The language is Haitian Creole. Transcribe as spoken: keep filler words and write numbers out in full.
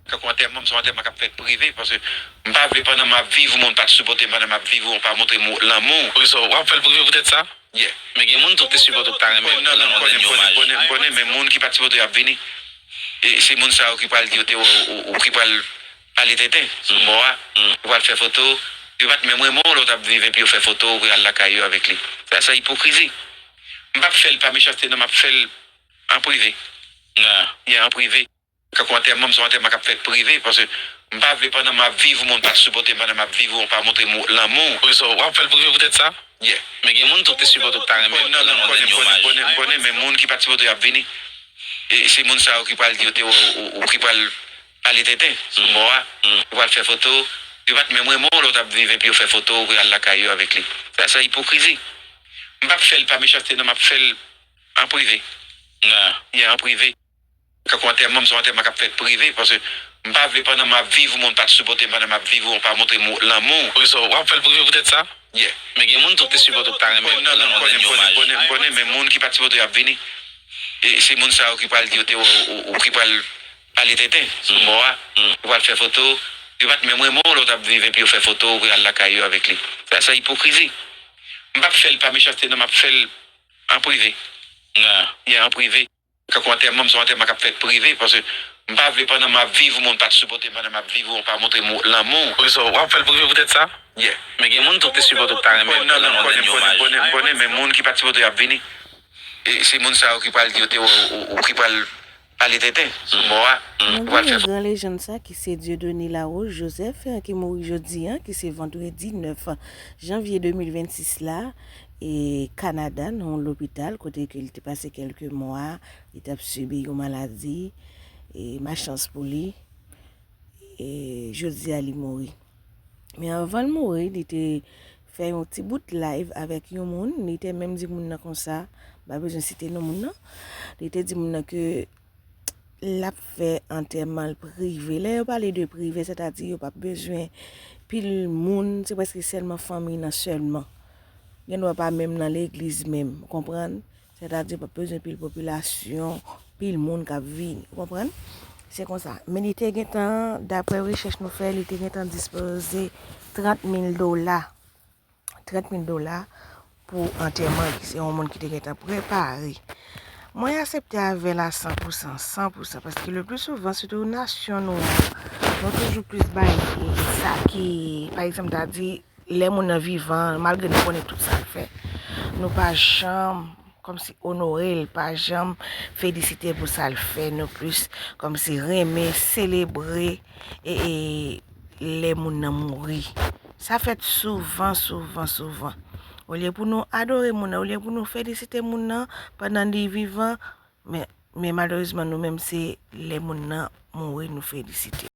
Kankou antèman m, se yon antèman k ap fèt prive, paske m pa vle pandan m ap viv, yon moun pa t sipòte m pandan m ap viv, ou pa montre m lanmou. Poukisa w ap fè l prive poutèt sa? Yeah. Men gen moun tou ki te sipòte w, ki ta renmen w, ki ta renmen w, konnen, men moun ki pa t sipòte w ap vini. E se moun sa yo ki pral di yo te wè w, ou, ou ki pral pale tenten sou mò a. Yo pral fè foto. Yo pa t menm renmen w lè w t ap viv, epi yo fè foto, ou al lakay yo avèk li. Sa, sa ipokrizi. M p ap fè l pa mechanste, non, m ap fè l an prive. Yeah, an prive. Kankou antèman m, se yon antèman k ap fèt prive, paske m pa vle pandan m ap viv, yon moun pa t sipòte m pandan m ap viv, ou pa montre m lanmou. Poukisa w ap fè l prive poutèt sa? Yeah. Men gen moun tou ki te sipòte w, ki ta renmen w, ki ta renmen w, konnen, men moun, konnen, men moun ki pa t sipòte w ap vini. E se moun sa yo ki pral di yo te wè w, ou, ou ki pral pale tenten sou mò a. Yo pral fè foto. Yo pa t menm renmen w lè w t ap viv, epi yo fè foto, ou al lakay yo avèk li. Sa, sa ipokrizi. M p ap fè l pa mechanste, non, m ap fè l an prive. Yeah, an prive. Kankou antèman m, se yon antèman k ap fèt prive, paske m pa vle pandan m ap viv, yon moun pa t sipòte m pandan m ap viv, ou pa montre m lanmou. Poukisa w ap fè l prive poutèt sa? Yeah. Men gen moun tou ki te sipòte w, ki ta renmen w, ki ta renmen w, konnen, men moun ki pa t sipòte w ap vini. E se moun sa yo ki pral di yo te wè w, ou, ou ki pral pale tenten sou mò a. Yo pral fè foto. Yo pa t menm renmen w lè w t ap viv, epi yo fè foto, ou al lakay yo avèk li. Sa, sa ipokrizi. M p ap fè l pa mechanste, non, m ap fè l an prive. Yeah, an prive. Kankou antèman m, se yon antèman k ap fèt prive, paske m pa vle pandan m ap viv, yon moun pa t sipòte m pandan m ap viv, ou pa montre m lanmou. Poukisa w ap fè l prive poutèt sa? Yeah. Men gen moun tou ki te sipòte w, ki ta renmen w, ki ta renmen w, konnen, men moun ki pa t sipòte w ap vini. E se moun sa yo ki pral di yo te wè w, ou, ou ki pral pale tenten sou mò a. Yo pral fè foto. Gran lejann sa ki se Dieudonné Larose Joseph, ki mouri jodi a, ki se vandredi nèf janvye de mil vennsis la, e Kanada, nan yon lopital kote ke li te pase kèlke mwa, li t ap sibi yon maladi, e malchans pou li, e jodi a li mouri. Men anvan l mouri, li te fè yon ti bout live avèk yon moun, li te menm di moun nan konsa, m pa bezwen site non moun nan, li te di moun nan ke l ap fè antèman l prive. Lè yo pale de prive, sètadi yo p ap bezwen pil moun, se prèske sèlman fanmi nan sèlman. Gendwa pa menm nan legliz menm, ou konprann? Sètadi yo p ap bezwen pil popilasyon, pil moun k ap vini, ou konprann? Se konsa. Men li te gentan, daprè rechèch nou fè, li te gentan dispoze trant mil dola. Trant mil dola pou antèman li. Se yon moun ki te gentan prepare. Mwen aksepte avè l a san pou san, san pou san, paske le pli souvan, sitou nasyon nou an, nou toujou plis bay sa ki, pa egzanp, ta di, lè moun nan vivan, malgre nou konnen tout sa l fè, nou pa janm kòmsi onore l, pa janm felisite l pou sa l fè, nou plis kòmsi renmen, selebre, e, e, lè moun nan mouri. Sa fèt souvan, souvan, souvan. Olye pou nou adore moun nan, olye pou nou felisite moun nan pandan li vivan, men, men malerezman, nou menm, se lè moun nan mouri, nou felisite.